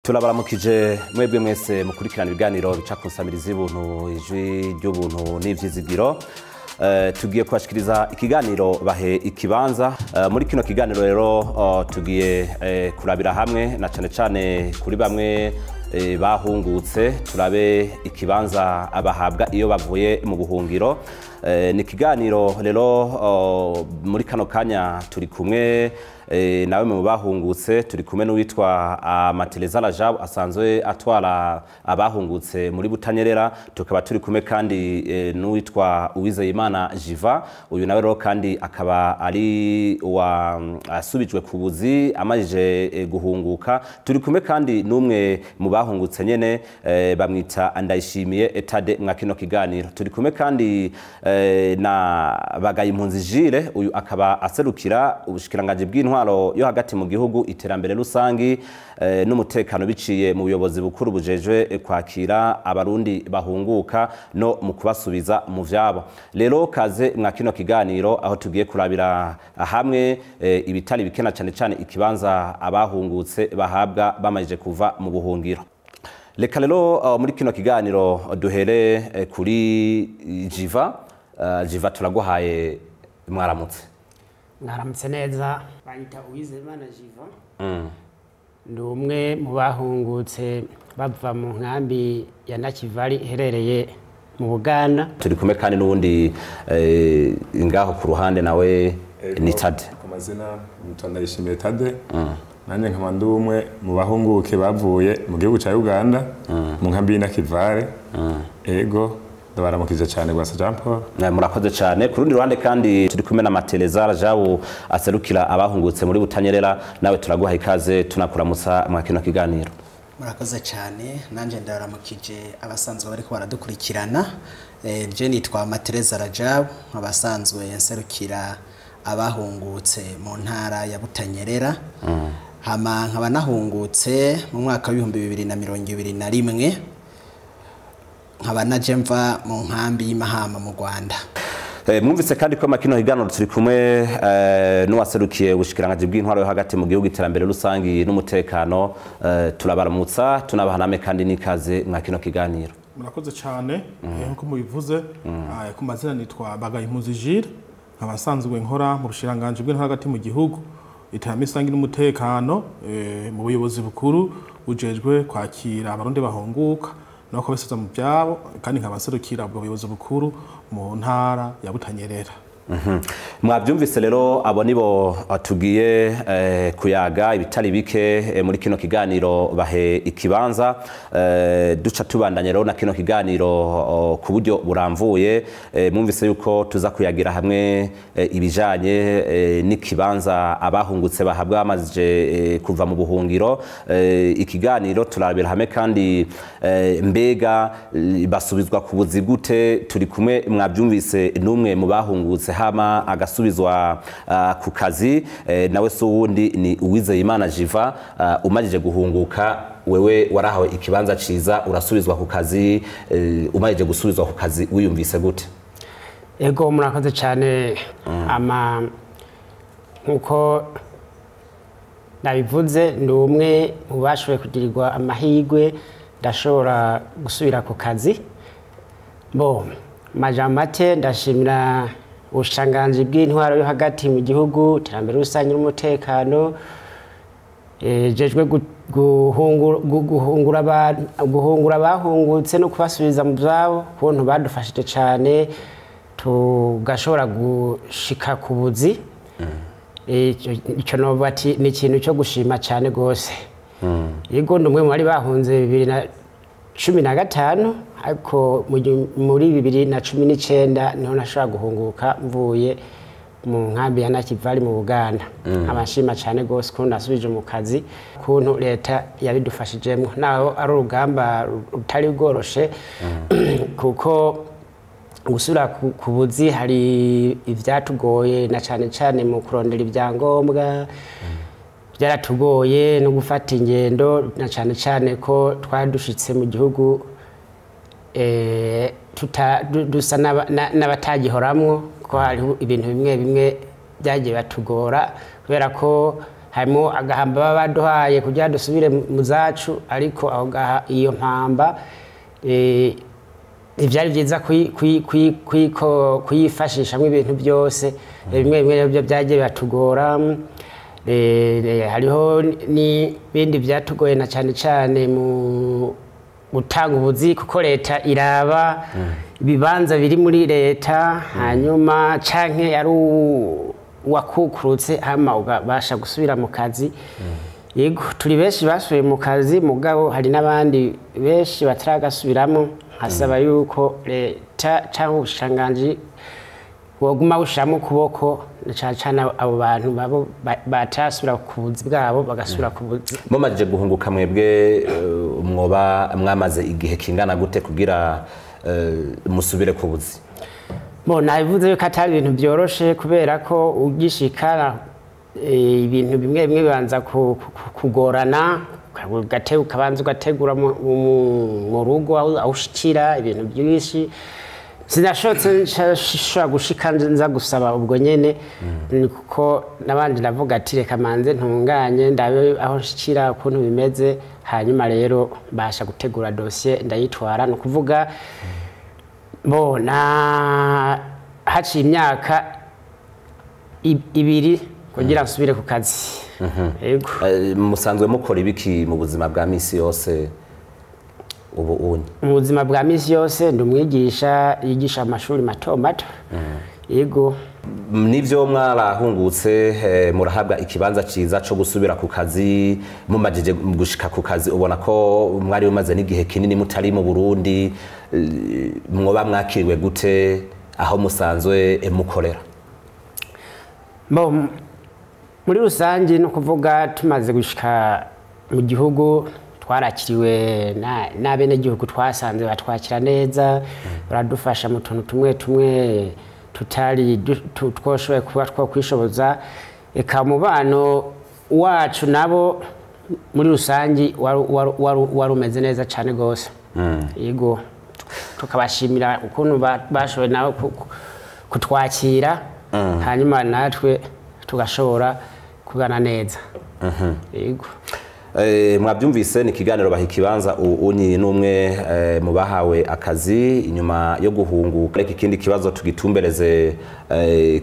Turabaramukije mwebwe mwese mukurikirana ibiganiro bica ku nsamirizi y'ubuntu, Ijwi ry'Ubuntu n'Ivyizigiro. Tugiye kubashikiriza ikiganiro Bahe Ikibanza. Muri kino kiganiro rero tugiye kurabira hamwe na cane cane kuri bamwe bahungutse, turabe ikibanza abahabwa iyo bavuye mu buhungiro. Ni ikiganiro rero muri kano kanya turi kumwe nawe mu bahungutse, turi kumwe n'uwitwa Mateleza Rajab asanzwe atwara abahungutse muri Butanyerera, tukaba turi kumwe kandi n'uwitwa Uwizeyimana Jiva. Uyu nawe rero kandi akaba ari wa asubijwe ku buzi amajije guhunguka. Turi kumwe kandi n'umwe mu bahungutse nyene, bamwita Ndayishimiye Etade. Mwa kino kiganiro turi kumwe kandi na Bagayimpunzi Jire, uyu akaba aserukira ubushikiranganji bw'intwaro yo hagati mu gihugu, iterambere rusangi n'umutekano, biciye mu buyobozi bukuru bujejwe kwakira Abarundi bahunguka no mu kubasubiza mu vyabo. Rero kaze mwa kino kiganiro aho tugiye kurabira hamwe ibitari bikena, cane cane ikibanza abahungutse bahabwa bamajije kuva mu buhungiro. Reka rero muri kino kiganiro duhere kuri Jiva. Jiva, turaguhaye mwaramutse. Mwaramutse neza. Banyita Uwizeyimana Jiva, ndi umwe mu bahungutse bava mu nkambi ya Nakivari iherereye mu Buganda. Turi kumwe kandi n'uwundi ngaho ku ruhande, nawe ni Tade. Ku mazina nitwa Ndayishimiye Tade, nanjye nkaba ndi umwe mu bahunguke bavuye mu gihugu cya Uganda mu nkambi y'Inakivale. Ego, ndabaramukije cyane rwasa Jean Paul. Murakoze cyane. Ku rundi ruhande kandi turi kumwe na Mateleza Rajabu aserukira abahungutse muri Butanyerera, nawe turaguha ikaze tunakuramutsa mwa kino kiganiro. Murakoze cyane, nanjye ndaramukije abasanzwe bariko baradukurikirana. Je nitwa Matereza Rajab, abasanzwe nserukira abahungutse mu ntara ya Butanyerera. Hama nkaba nahungutse mu mwaka w'2021, nkaba naje mva mu nkambi y'Imahama mu Rwanda. Mwumvise kandi ko makino higaniro turi kumwe n'uwaserukiye ubushikiranganji bw'intwaro yo hagati mu gihugu, iterambere rusangi n'umutekano. Turabaramutsa tunabahaname kandi n'ikaze mwa kino kiganiro. Murakoze cyane. Nkuko mubivuze, ku mazina nitwa Bagayimpunzi Gilles, nkaba nsanzwe nkora mu bushikiranganji bw'intwaro hagati mu gihugu, iterambere rusangi n'umutekano, mu buyobozi bukuru bujejwe kwakira Abarundi bahunguka no kubasubiza mu byabo, kandi nkaba nserukira ubwo buyobozi bukuru mu ntara ya Butanyerera. Mwabyumvise rero, abo nibo tugiye kuyaga ibitari bike muri kino kiganiro Bahe Ikibanza. Duca tubandanya rero na kino kiganiro ku buryo buramvuye. Mwumvise yuko tuza kuyagira hamwe ibijanye n'ikibanza abahungutse bahabwa bamaze kuva mu buhungiro. Ikiganiro turabira hamwe kandi mbega basubizwa ku buzi gute? Turi kumwe, mwabyumvise, n'umwe mu bahungutse hama agasubizwa ku kazi. Nawe si uwundi, ni Uwizeyimana Jiva. Umajije guhunguka, wewe warahawe ikibanza ciza, urasubizwa ku kazi. Umajije gusubizwa ku kazi wiyumvise gute? Ego, murakoze cyane. Ama nkuko nabivuze, ndi umwe mu bashoboye kugirirwa amahirwe ndashobora gusubira ku kazi. Bo majambo make, ndashimira ubushikiranganji bw'intwaro yo hagati mu gihugu, iterambere rusange n'umutekano, jejwe guhungura abahungutse no kubasubiza mu byabo, kuntu badufashije cyane tugashobora gushika ku buzi. Ico novuga ati ni ikintu cyo gushima cyane gose. Yego, ndi umwe mu bari bahunze 2015, ariko muri 2019 niho nashobora guhunguka mvuye mu nkambi ya Nakivari mu Buganda. Abashima cyane gose ko nasubije mu kazi, kuntu leta yabidufashijemo, naho ari urugamba rutari rworoshe, kuko gusubira ku buzi hari ivyatugoye, na cane cane mu kurondera ibyangombwa byaratugoye, no gufata ingendo, na cane cane ko twari dushitse mu gihugu dusa n'abatagihoramwo, ko hariho ibintu bimwe bimwe byagiye batugora kubera ko Harimo agahamba baba baduhaye kugira dusubire mu zacu, ariko aho iyo mpamba ntivyari vyiza kuyifashishamwo ibintu byose. Bimwe bimwe byo byagiye biratugora. Hariho n'ibindi byatugoye na cyane cyane mu gutanga ubuzi, kuko leta iraba ibibanza biri muri leta, hanyuma canke ari wakukurutse hama ugabasha gusubira mu kazi. Yego, turi benshi basubiye mu kazi, mugabo hari n'abandi benshi bataragasubiramo. Nkasaba yuko leta cyangwa ubushikiranganji bwoguma bushiramo ukuboko, cane cane abo bantu babo batarasubira ku buzi bwabo bagasubira ku buzi. Mumajije guhunguka mwebwe, mwoba mwamaze igihe kingana gute kugira musubire ku buzi? Bo nabivuze yuko atari ibintu byoroshe, kubera ko ugishika ibintu bimwe bimwe bibanza kugorana, ukabanza ugategura mu rugo aho ushikira ibintu byinshi. Sinashotse nshobora gushika nza gusaba ubwo nyene, kuko nabandi ndavuga ati reka manze ntunganye ndabe aho nshikira ukuntu bimeze, hanyuma rero mbasha gutegura dossier ndayitwara. Ni ukuvuga bona haciye imyaka 2 kugira nsubire ku kazi. Yego. Musanzwe mukora ibiki mu buzima bwa misi yose ubu unye? Mu buzima bwa misi yose ndi umwigisha yigisha amashuri mato mato. Yego. Nivyo mwarahungutse, murahabwa ikibanza ciza co gusubira ku kazi. Mumajije gushika ku kazi ubona ko mwari mumaze n'igihe kinini mutari mu Burundi, mwoba mwakiriwe gute aho musanzwe mukorera? Bo muri rusange no kuvuga tumaze gushika mu gihugu twarakiriwe n'abenegihugu, twasanze batwakira neza, baradufasha mu tuntu tumwe tumwe tutari twoshoboye kuba twokwishoboza. Eka mubano wacu nabo muri rusange wari umeze neza cyane gose. Yego, tukabashimira ukuntu bashoboye nabo kutwakira, hanyuma natwe tugashobora kugana neza. Yego. Mwabyumvise ni ikiganiro baha ikibanza. Unyi n'umwe mu bahawe akazi inyuma yo guhunguka. Reka ikindi kibazo tugitumbereze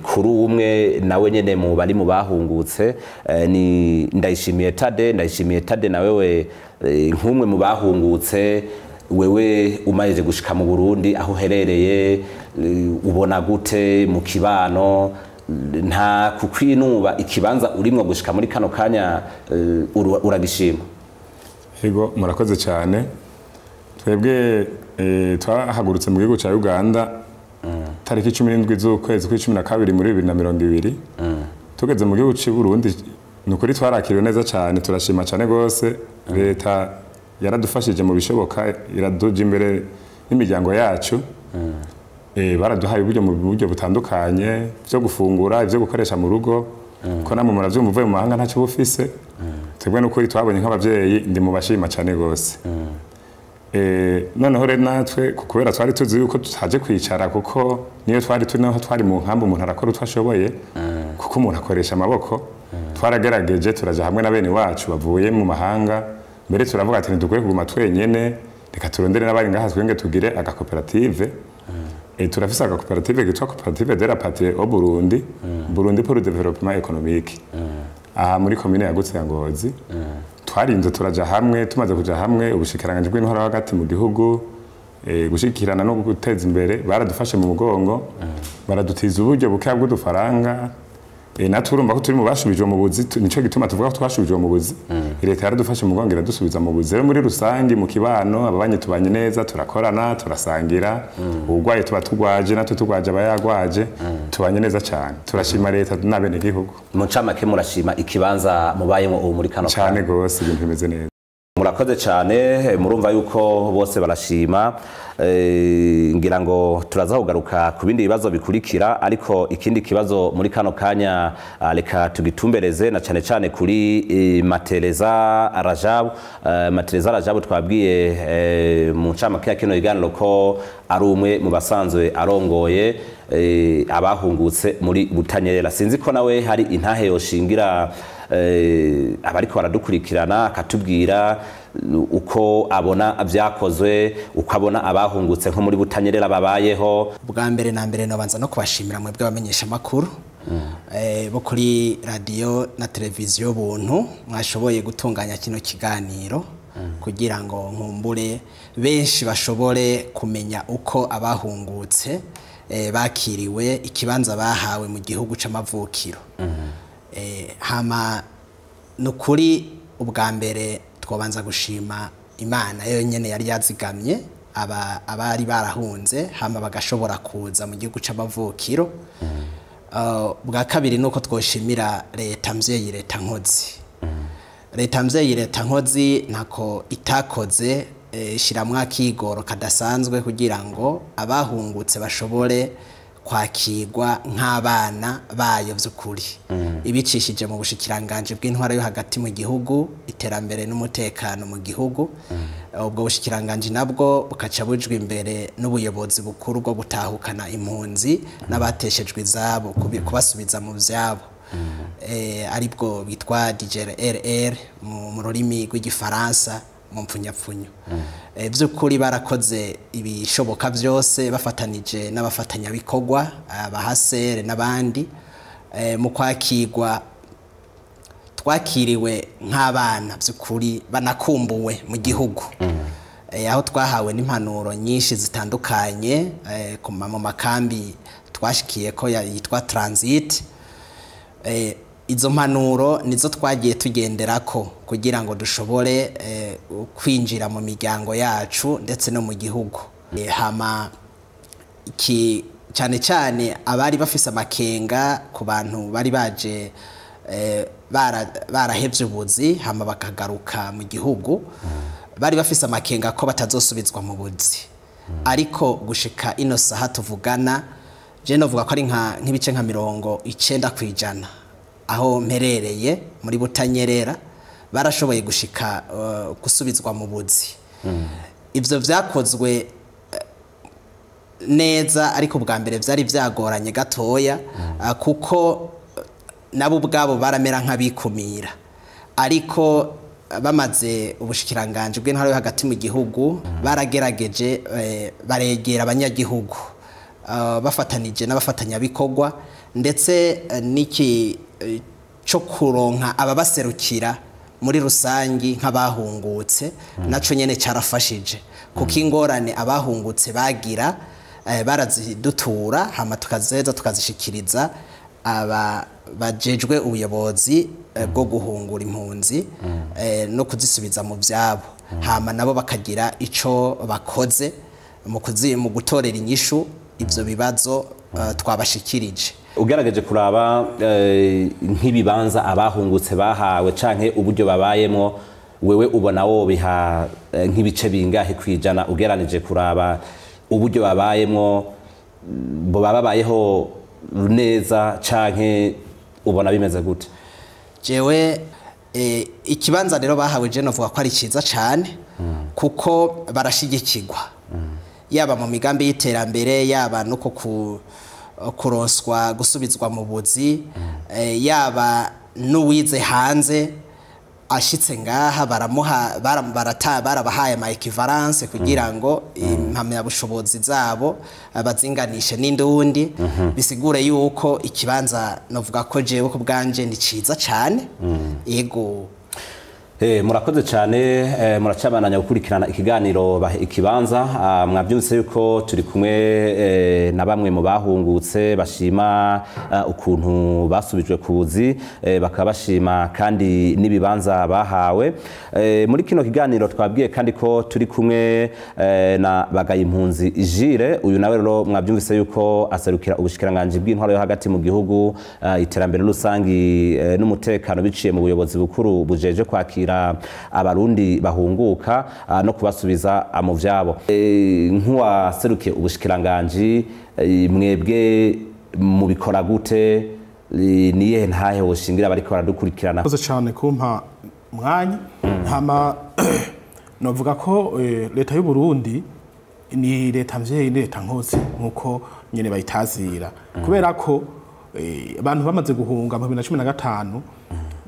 kuri umwe nawe nyene mu bari mu bahungutse, ni Ndayishimiye Tade. Ndayishimiye Tade, na wewe nk'umwe mu bahungutse, wewe umaze gushika mu Burundi aho uherereye ubona gute mu kibano? Nta kukwinuba ikibanza urimwo gushika muri kano kanya uragishima? Yego, murakoze cyane. Twebwe twahagurutse mu gihugu cya Uganda tariki 17 z'ukwezi kwa 12 muri 2020. Tugeze mu gihugu cy'u Burundi nukuri twarakiriwe neza cyane, turashima cyane gose. Leta yaradufashije mu bishoboka, iraduja imbere n'imiryango yacu. Baraduhaye uburyo mu buryo butandukanye, byo gufungura, ibyo gukoresha mu rugo, ko namwe muravyumva uvuye mu mahanga ntacyo bufise. Twebwe nukuri twabonye nk'abavyeyi, ndi mu bashima cyane gose. Noneho rero natwe kubera twari tuzi yuko tutaje kwicara, kuko niyo twari turi naho twari mu nkambi umuntu arakora utwo ashoboye, kuko umuntu akoresha amaboko. Twaragerageje turaja hamwe na bene wacu bavuye mu mahanga, mbere turavuga ati ntidukwiye kuguma twenyene, reka turondere n'abari ngaha twenge tugire agakoperative. Turafise agakoperative kitwa Coopérative de la Patrie au Burundi, Burundi pour le développement économique, aha muri komine yagutse ya Ngozi. Twarinze turaja hamwe, tumaze kuja hamwe ubushikiranganji bw'intwaro hagati mu gihugu gushikirana no guteza imbere baradufashe mu mugongo, baradutiza uburyo bukeya bw'udufaranga. Natwe urumva ko turi mu bashubijwe mu buzi, nico gituma tuvuga ko twashubijwe mu buzi. Leta yaradufashe mu mugongo iradusubiza mu buzi. Rero muri rusange mu kibano ababanye tubanye neza, turakorana, turasangira, ubugwaye tuba tugwaje, natwe tugwaje abayagwaje, tubanye neza cyane. Turashima leta n'abene gihugu. Mu ncamake murashima ikibanza mubayemo ubu muri kano cyane gose, ibintu bimeze neza. Murakoze cyane, murumva yuko bose barashima. Ngira ngo turaza kugaruka ku bindi bibazo bikurikira, ariko ikindi kibazo muri kano kanya reka tugitumbereze na cyane cyane kuri Matereza Rajabu. Matereza Rajabu twabwiye mu ncamake ya kino kiganiro ko ari umwe mu basanzwe arongoye abahungutse muri Butanyerera. Sinzi ko nawe hari intahe yoshingira abariko baradukurikirana, akatubwira uko abona vyakozwe, uko abona abahungutse nko muri Butanyerera babayeho. Bwa mbere na mbere nobanza no kubashimira mwebwe abamenyesha makuru bo kuri radio na televiziyo Buntu mwashoboye gutunganya kino kiganiro kugira ngo nkumbure benshi bashobore kumenya uko abahungutse bakiriwe, ikibanza bahawe mu gihugu c'amavukiro. Hama nukuri ubwa mbere twobanza gushima Imana yo nyene yari yazigamye abari barahunze hama bagashobora kuza mu gihugu c'amavukiro. Bwa kabiri nuko twoshimira leta mvyeyi, leta nkozi. Leta mvyeyi, leta nkozi ntako itakoze, ishiramwo akigoro kadasanzwe kugira ngo abahungutse bashobore kwakirwa nk'abana bayo vy'ukuri, ibicishije mu bushikiranganje bw'intwaro yo hagati mu gihugu, iterambere n'umutekano mu gihugu. Ubwo bushikiranganje nabwo bukaca bujwa imbere n'ubuyobozi bukuru bwo gutahukana impunzi n'abateshejwe izabo, kubasubiza mu vyabo, aribwo bitwa DGRR mu rurimi rw'igifaransa mu mpfunyapfunyo. By'ukuri barakoze ibishoboka byose bafatanije n'abafatanyabikorwa, abahasere n'abandi, mu kwakirwa twakiriwe nk'abana by'ukuri banakumbuwe mu gihugu, aho twahawe n'impanuro nyinshi zitandukanye mu makambi twashikiye ko yitwa transit. Izo mpanuro nizo twagiye tugenderako kugira ngo dushobore kwinjira mu miryango yacu ndetse no mu gihugu. Hama cyane cyane abari bafise amakenga ku bantu bari baje barahevye ubuzi hama bakagaruka mu gihugu, bari bafise amakenga ko batazosubizwa mu buzi. Ariko gushika ino saha tuvugana, je novuga ko ari nk'ibice nka 90% aho mperereye muri Butanyerera barashoboye gushika gusubizwa mu buzi. Ivyo vyakozwe neza, ariko bwa mbere vyari vyagoranye gatoya, kuko nabo ubwabo baramera nk'abikumira. Ariko bamaze ubushikiranganje bw'intwaro yo hagati mu gihugu baragerageje, baregera abanyagihugu, bafatanije n'abafatanyabikorwa, ndetse n'iki cyo kuronka ababaserukira muri rusangi nk'abahungutse naco nyene carafashije, kuko ingorane abahungutse bagira barazidutura hama tukazeza tukazishikiriza aba bajejwe ubuyobozi bwo guhungura impunzi no kuzisubiza mu vyabo, hama nabo bakagira ico bakoze mu gutorera inyishu ivyo bibazo twabashikirije. Ugerageje kuraba nk'ibibanza abahungutse bahawe canke uburyo babayemwo, wewe ubona wo biha nk'ibice bingahe kwijana ugeranije kuraba uburyo babayemwo, bo babayeho neza canke ubona bimeze gute? Jewe ikibanza rero bahawe je novuga ko ari ciza cane, kuko barashigikirwa yaba mu migambi y'iterambere, yaba nuko kuronswa gusubizwa mu buzi, yaba n'uwize hanze ashitse ngaha baramuha barabahaye ama equivalence kugira ngo impamyabushobozi zabo bazinganishe n'indundi. Bisigure yuko ikibanza novuga ko jewe ku bwanje ni ciza cane. Yego. Murakoze cyane, muracabananya gukurikirana ikiganiro Bahe Ikibanza. Mwabyumvise yuko turi kumwe na bamwe mu bahungutse bashima ukuntu basubijwe ku buzi, bakaba bashima kandi n'ibibanza bahawe. Muri kino kiganiro twabwiye kandi ko turi kumwe na Bagayimpunzi Jire. Uyu nawe rero mwabyumvise yuko aserukira ubushikiranganje bw'intwaro yo hagati mu gihugu, iterambere rusangi n'umutekano biciye mu buyobozi bukuru bujeje kwakira abarundi bahunguka no kubasubiza mu vyabo. Nk'uwaserukiye ubushikiranganji, mwebwe mubikora gute? Niyehe ntahe woshingira bariko baradukurikirana? Murakoze cyane kumpa mwanya. Hama novuga ko leta y'u Burundi ni leta mvyeyi, ni leta nkozi nkuko nyene bayitazira, kubera ko abantu bamaze guhunga mu 2015.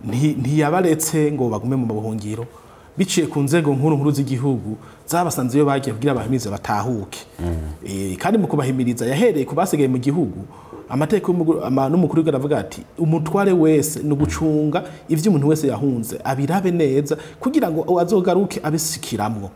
Ntiyabaretse ngo bagume mu buhungiro, biciye ku nzego nkuru nkuru z'igihugu zabasanze iyo bagiye kugira abahimirize batahuke. Kandi mu kubahimiriza yahereye ku basigaye mu gihugu. Amategeko n'umukuru w'igihugu aravuga ati umutware wese ni ugucunga ivyo umuntu wese yahunze abirabe neza kugira ngo azogaruke abisikiramwo.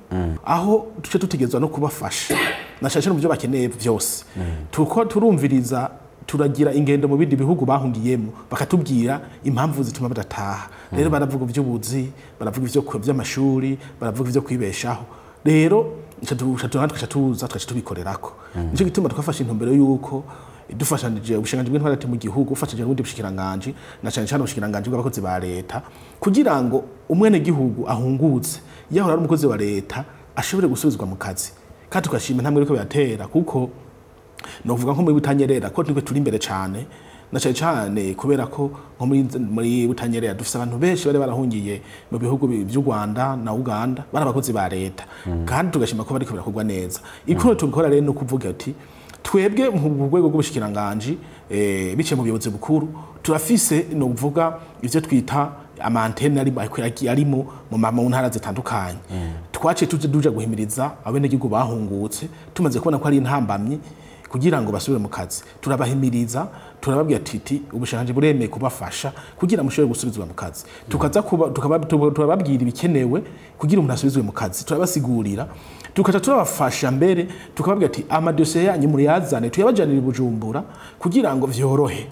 Aho duce tutegezwa no kubafasha na cyane cyane mu byo bakeneye byose. Tuko turumviriza, turagira ingendo mu bindi bihugu bahungiyemo, bakatubwira impamvu zituma badataha. Rero baravuga iby'ubuzi, baravuga ivyo by'amashuri, baravuga ivyo kwibeshaho. Rero tuca tuza tugaca tubikorerako. Nico gituma twafashe intumbero yuko dufashanije ubushikiranganji bw'intwaro hagati mu gihugu, ufashije n'ubundi bushikiranganji, na cyane cyane ubushikiranganji bw'abakozi ba leta, kugira ngo umwenegihugu ahungutse yahora ari umukozi wa leta ashobore gusubizwa mu kazi. Kandi tugashima intambwe iriko biratera, kuko novuga nko muri Butanyerera ko nitwe turi imbere cyane, na cyane cyane kubera ko nko muri Butanyerera dufise abantu benshi bari barahungiye mu bihugu by'u Rwanda na Uganda, bari abakozi ba leta. Kandi tugashima ko bariko birakorwa neza. Ikuru tubikora rero no kuvuga ati twebwe mu rwego rw'ubushikiranganji, biciye mu buyobozi bukuru, turafise no kuvuga ivyo twita amantene arimo mu ntara zitandukanye. Twaciye tuje duja guhimiriza abenegihugu bahungutse tumaze kubona ko ari intambamyi kugira ngo basubire mu kazi. Turabahimiriza, turababwira titi ubushikiranganji buremeye kubafasha kugira mushobore gusubizwa mu kazi. Tukaza turababwira ibikenewe kugira umuntu asubizwe mu kazi, turabasigurira, tukaca turabafasha mbere tukababwira ati amadosiye yanyu muriyazane tuyabajanire i Bujumbura kugira ngo vyorohe.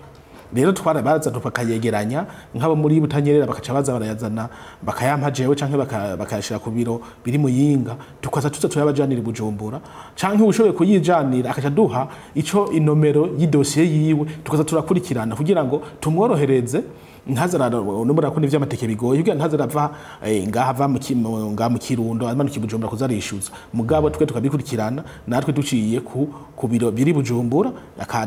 Rero twarabaza tukayegeranya nk'abo muri Butanyerera bakaca baza barayazana bakayampa jewe canke bakayashira ku biro biri Muyinga, tukaza tuza turabajanira i Bujumbura, canke ushoboye kuyijanira akaca duha ico inomero y'idosiye yiwe, tukaza turakurikirana kugira ngo tumworohereze. Ntazara ko n'ivy'amateke bigoye kugira ntazarava ngaha ava ngaha mu Kirundo amanuka i Bujumbura kuzarishuza. Mugabo twe tukabikurikirana natwe duciye ku biro biri Bujumbura,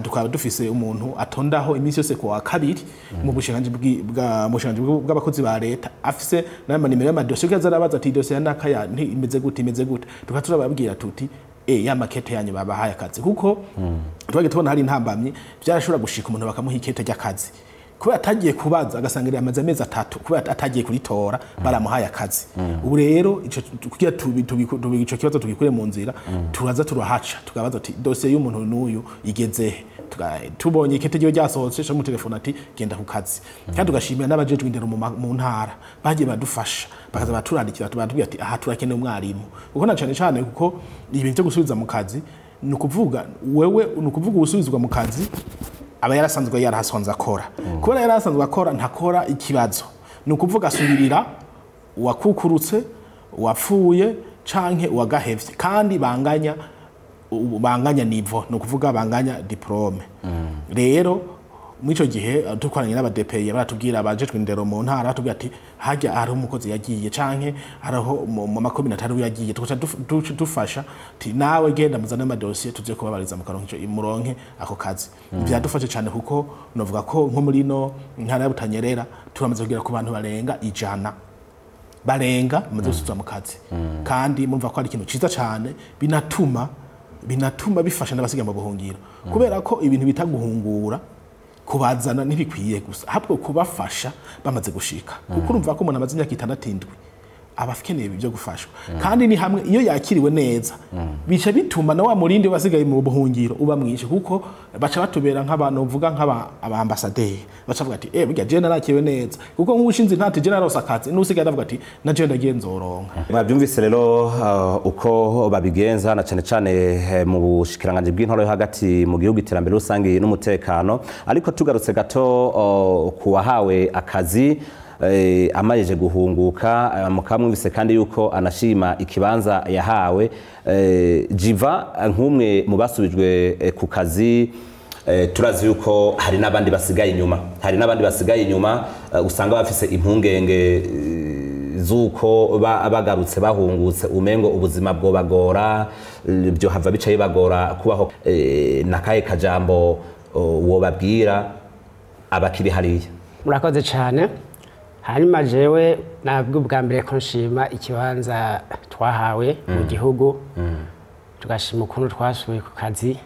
tukaba dufise umuntu atondaho iminsi yose ku wa kabiri mu bushikiranganji bw'abakozi ba leta, afise n'amanimero y'amadosiye kugira azarabaza ati idosiye ya naka ya imeze gute, imeze gute. Tukaba turababwira tuti ya makete yanyu babahaye akazi, kuko twagiye tubona hari intambamyi byarashobora gushika umuntu bakamuha ikete ry'akazi kubera atagiye kubaza agasanga yamaze amezi 3 kubera atagiye kuritora baramuhaye akazi. Ubu rero ico kugira ico kibazo tugikure mu nzira, turaza turahaca tukabaza ati dosiye y'umuntu n'uyu igezehe. Tubonye ikete ryo ryasohotse cyo mu telefone ati genda ku kazi. Kandi tugashimira n'abajejwe indero mu ntara bagiye badufasha, bakaza baturandikira batubwira ati aha turakeneye umwarimu. Kuko na cyane cyane kuko ibintu byo gusubiza mu kazi ni ukuvuga wewe ni ukuvuga usubizwa mu kazi aba yarasanzwe yarahasonze akora. Kubera yarasanzwe akora ntakora ikibazo. Ni ukuvuga asubirira uwakukurutse, uwapfuye canke uwagahevye, kandi banganya nivo, ni ukuvuga banganya diplome. Rero muri ico gihe dukoranye n'aba DPE baratubwira abajejwe indero mu ntara batubwira ati hajya hari umukozi yagiye canke hariho mu makomine atari yagiye, tugaca dufasha ati nawe genda muzane amadosiye tuze kubabariza mu karonke ico muronke ako kazi. Byadufashe cyane kuko novuga ko nko muri no ntara ya Butanyerera turamaze kugera ku bantu barenga 100 barenga bamaze gusubizwa mu kazi. Kandi mumva ko ari ikintu ciza cyane, binatuma bifasha n'abasigaye mu buhungiro. Kubera ko ibintu bita guhungura kubazana ntibikwiye gusa, ahubwo kubafasha bamaze gushika. Kuko urumva ko umuntu amaze imyaka 6 aba akeneye ibyo gufashwa. Kandi ni hamwe iyo yakiriwe neza bica bituma na wa murindi wasigaye mu buhungiro uba mwinshi, kuko baca batubera nk'abantu uvuga nk'aba ambasaderi, baca bavuga ati burya je narakiriwe neza, kuko nk'ushinze ntati je narose akazi, n'usigaye aravuga ati na je ndagiye nzoronka. Mwabyumvise rero uko babigenza na cyane cyane mu bushikiranganji bw'intore yo hagati mu gihugu, iterambere rusange n'umutekano. Ariko tugarutse gato ku wahawe akazi amayeje guhunguka, mukamwumvise kandi yuko anashima ikibanza yahawe. Jiva nk'umwe mu basubijwe ku kazi, turazi yuko hari n'abandi basigaye inyuma, hari n'abandi basigaye inyuma usanga bafise impungenge zuko bagarutse bahungutse umengo ubuzima bwo bagora, byo hava bicaye bagora kubaho. Nakaye kajambo wobabwira abakiri hariya? Murakoze cyane. Hanyuma jewe nabwo bwa mbere ko nshima ikibanza twahawe mu gihugu, tugashima ukuntu twasubiye ku kazi.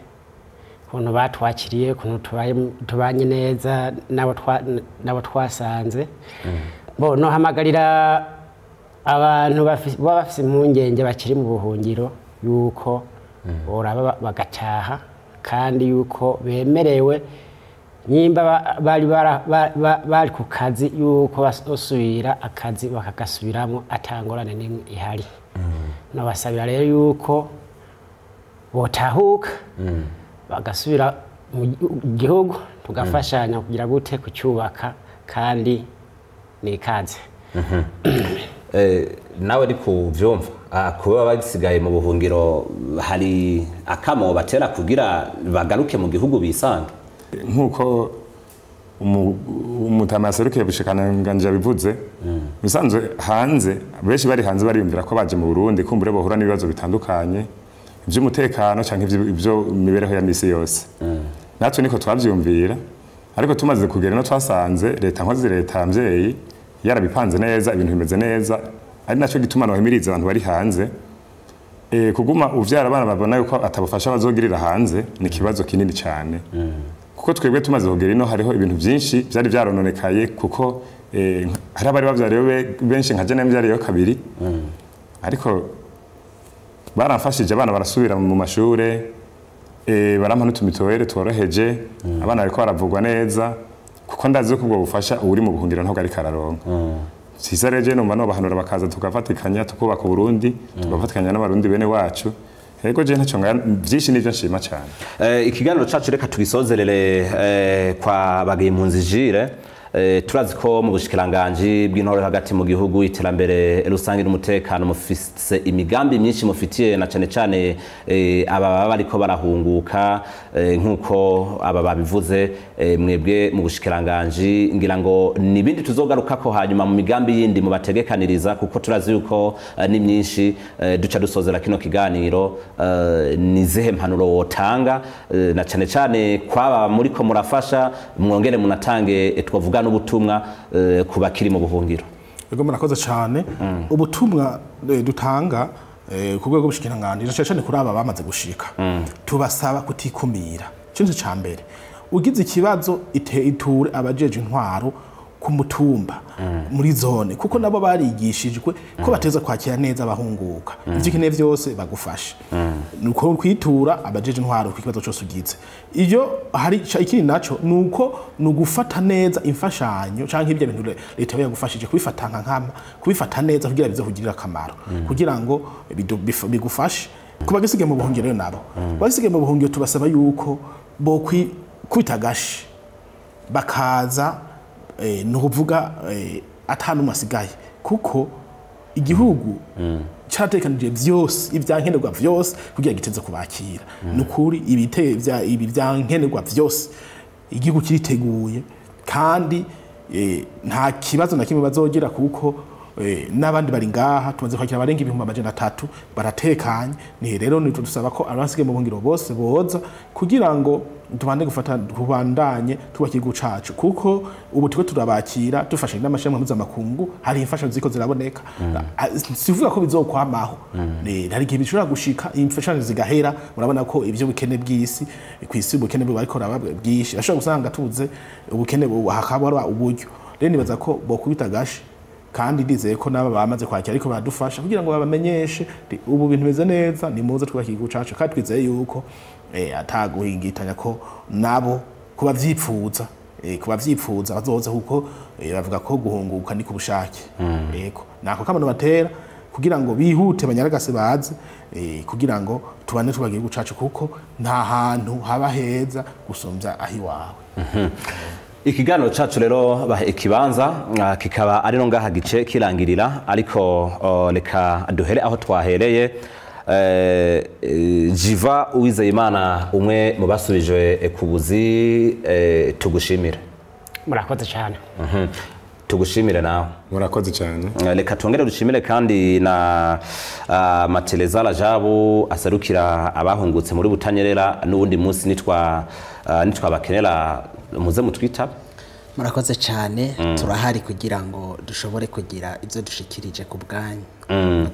Ukuntu batwakiriye, ukuntu tubanye neza n'abo twasanze. Bo nohamagarira abantu baba bafise impungenge bakiri mu buhungiro yuko boraba bagataha, kandi yuko bemerewe nimba bari ku kazi yuko basubira akazi bakagasubiramo atangorane n'imwe ihari. Nabasabira rero yuko botahuka bagasubira mu gihugu, tugafashanya kugira gute kucyubaka, kandi nikaze. Nawe ari kuvyumva kuba basigaye mu buhungiro hari akamo batera kugira bagaruke mu gihugu bisange? Nkuko umutama yaserukiye bushikananganje yabivuze, bisanzwe hanze benshi bari hanze bariyumvira ko baje mu Burundi kumbure bahura n'ibibazo bitandukanye iby'umutekano canke ibyo mibereho ya misi yose. Natwe niko twavyumvira, ariko tumaze kugera no twasanze leta nkozi leta mvyeyi yarabipanze neza, ibintu bimeze neza, ari naco gituma nohimiriza abantu bari hanze kuguma uvyara abana babona yuko atabufasha bazogirira hanze ni kibazo kinini cyane. Kuko twebwe tumaze kugera ino hariho ibintu byinshi byari byarononekaye, kuko hari abari bavyariyo benshi nka jene mvyariyo kabiri, ariko baramfashije abana barasubira mu mashure, barampa n'utumituwere tworoheje, abana bariko baravugwa neza, kuko ndazi ko ubwo bufasha uri mu buhungiro ntabwo ariko araronka. Sisa rero numva nobahanura bakaza tugafatikanya tukubaka Burundi, tugafatikanya n'abarundi bene wacu. Ego je ntaco byinshi nivyo nshima cyane. Ikiganiro cacu reka tugisozerere kwa Bagayimpunzi Jire. Turazi ko mu bushikiranganji bw'intore hagati mu gihugu, iterambere rusange n'umutekano, mufise imigambi myinshi mufitiye na cane cane aba baba bariko barahunguka, nkuko aba babivuze. Mwebwe mu bushikiranganji ngira ngo nibindi tuzogarukako hanyuma mu migambi yindi mubategekaniriza, kuko turazi yuko ni myinshi. Duca dusozera kino kiganiro, ni zihe mpanuro wotanga na cane cane kwaba muriko murafasha, mwongere munatange twavuga n'ubutumwa ku bakiri mu buhungiro? Yego, murakoze cyane. Ubutumwa dutanga ku rwego rw'ubushikiranganji cyane cyane kuri aba bamaze gushika, tubasaba kutikumira. Ikintu ca mbere, ugize ikibazo iture abajeje intwaro ku mutumba, muri zone, kuko nabo barigishijwe ko bateza kwakira neza abahunguka, ivyo ukeneye vyose bagufashe. Nuko kwitura abajeje intwaro ku kibazo cyose ugize. Iyo hari ikindi naco nuko nugufata neza imfashanyo canke ibyo bintu leta yagufashije, kubifata nka nkama, kubifata neza kugira bize kugirira akamaro, kugira ngo bigufashe. Kuba gisigaye mu buhungiro nabo basigaye mu buhungiro, tubasaba yuko bo kwita gashi bakaza, nukuvuga atanu asigaye, kuko igihugu cyatekanije byose ibyankenerwa byose kugira giteze kubakira. Nukuri ibi byankenerwa byose igihugu kiriteguye, kandi nta kibazo na kimwe bazogira, kuko n'abandi bari ngaha tumaze kwakira abarenga 300,000 baratekanye. Ni rero nitwo dusaba ko abasigaye mu buhungiro bose boza kugira ngo tubande gufata kubandanye tubaka igihugu cacu, kuko ubu turiko turabakira dufashije n'amashirahamwe mpuzamakungu, hari imfashanyo ziriko ziraboneka. Sivuga ko bizokwamaho, hari igihe bishobora gushika imfashanyo zigahera. Murabona ko ivyo bukene bw'isi kw'isi, ubukene bariko bwinshi, bashobora gusanga tubuze ubukene hakaba uburyo. Rero nibaza ko bokubita gashi, kandi ndizeye ko naba bamaze kwakira ariko badufasha kugira ngo babamenyeshe ubu bintu bimeze neza, ni muze twubaka igihugu cacu, kandi twizeye yuko ataguhingitanya ko nabo kuba vyipfuza bazoza, kuko bavuga ko guhunguka ni ku bushake. Yego, nako kamano batera kugira ngo bihute banyaragase baze, kugira ngo tubane twubaka igihugu cacu, kuko nta hantu haba heza gusumvya aho iwawe. Ikiganiro cacu rero bahe ikibanza kikaba ari no ngaha gice kirangirira, ariko reka duhere aho twahereye. Jiva Uwizeyimana, umwe mu basubijwe ku buzi, tugushimire. Murakoze cyane. Tugushimire nawe. Murakoze cyane. Reka tongere dushimire kandi na Mateleza Rajabu aserukira abahungutse muri Butanyerera, n'ubundi munsi nitwa bakenera muze mutwita. Murakoze cyane. Turahari kugira ngo dushobore kugira ibyo dushikirije ku bwanyu,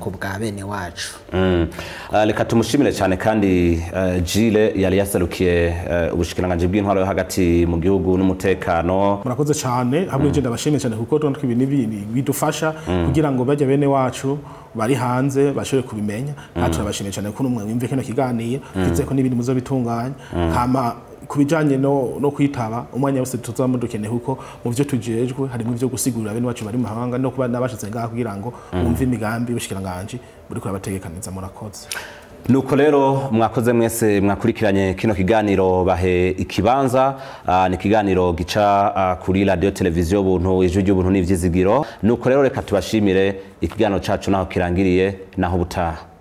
ku bwa bene wacu. Reka tumushimire cyane kandi Gilles yari yaserukiye ubushikiranganji bw'intwaro yo hagati mu gihugu n'umutekano. Murakoze cyane. Hamwe je ndabashimiye cyane kuko tubona ko ibintu bidufasha kugira ngo bajya bene wacu bari hanze bashobore kubimenya. Kandi turabashimiye cyane ko umwe wimve kino kiganiro, twizeye ko n'ibindi muzobitunganya. Hama ku bijanye no kwitaba umwanya wose tuzaba dukeneye, kuko mu byo tujejwe harimo ibyo gusigurira bene wacu bari mu mahanga no kuba nabashize ngaha kugira ngo bumve imigambi y'ubushikiranganji buri kurabategekaniza. Murakoze. Nuko rero mwakoze mwese mwakurikiranye kino kiganiro Bahe Ikibanza. Ni ikiganiro gica kuri radio televiziyo Buntu, Ijwi ry'Ubuntu n'Ivyizigiro. Nuko rero reka tubashimire. Ikiganiro cacu naho kirangiriye, naho butaha.